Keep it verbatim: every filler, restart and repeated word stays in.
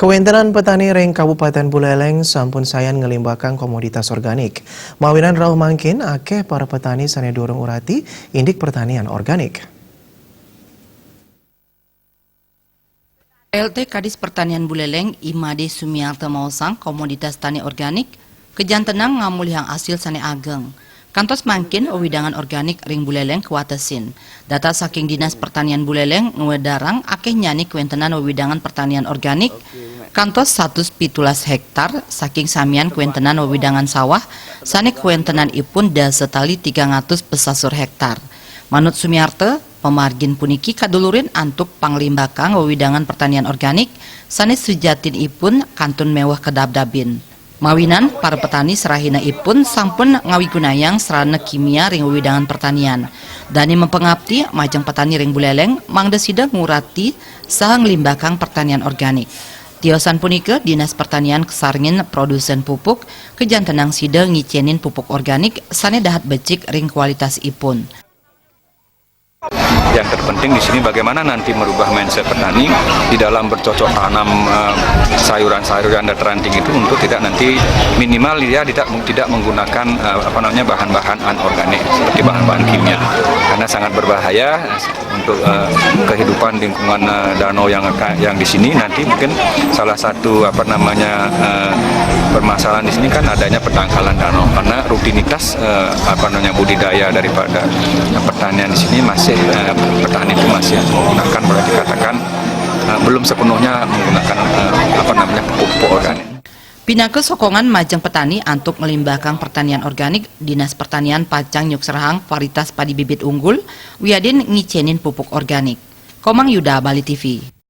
Kawéntenan petani ring Kabupaten Buleleng sampun sayan nglimbakang komoditas organik. Mawinan rauh mangkin akéh para petani sané durung urati indik pertanian organik. P L T Kadis Pertanian Buleleng, I Made Sumiarta maosang komoditas tani organik kajantenang ngamolihang asil sané ageng. Kantos mangkin wewidangan organik ring Buleleng kawatesin. Data saking Dinas Pertanian Buleleng ngwedarang akéhnyané kawéntenan wewidangan pertanian organik kantos satus pitulas héktar saking samian kawéntenan wewidangan sawah sané kawéntenanipun dasa tali tigang atus pesasur héktar. Manut Sumiarta, pamargin puniki kadulurin antuk panglimbakang wewidangan pertanian organik sané sujatinipun kantun méweh kadabdabin. Mawinan para petani serahinanipun sampun ngawigunayang sarana kimia ring wewidangan pertanian. Dané mapangapti majeng petani ring Buleleng mangda sida ngurati saha nglimbakang pertanian organik. Tiosan punika, Dinas Pertanian kasarengin produsen pupuk kajantenang sida ngicénin pupuk organik sané dahat becik ring kualitasipun. Yang terpenting di sini bagaimana nanti merubah mindset petani di dalam bercocok tanam, eh, sayuran-sayuran dataran tinggi itu untuk tidak nanti minimal dia tidak tidak menggunakan, eh, apa namanya, bahan-bahan anorganik seperti bahan-bahan kimia, karena sangat berbahaya untuk, eh, kehidupan lingkungan, eh, danau yang akan, yang di sini nanti mungkin salah satu, apa namanya, eh, permasalahan di sini kan adanya pendangkalan danau karena rutinitas, eh, apa namanya, budidaya daripada pertanian di sini masih, eh, petani itu masih menggunakan, boleh dikatakan, eh, belum sepenuhnya menggunakan, eh, apa namanya, pupuk-pupuk organik. Pinaka sokongan majeng petani antuk nglimbakang pertanian organik, Dinas Pertanian pacang nyukserahang varietas padi bibit unggul wiadin ngicénin pupuk organik. Komang Yuda, Bali T V.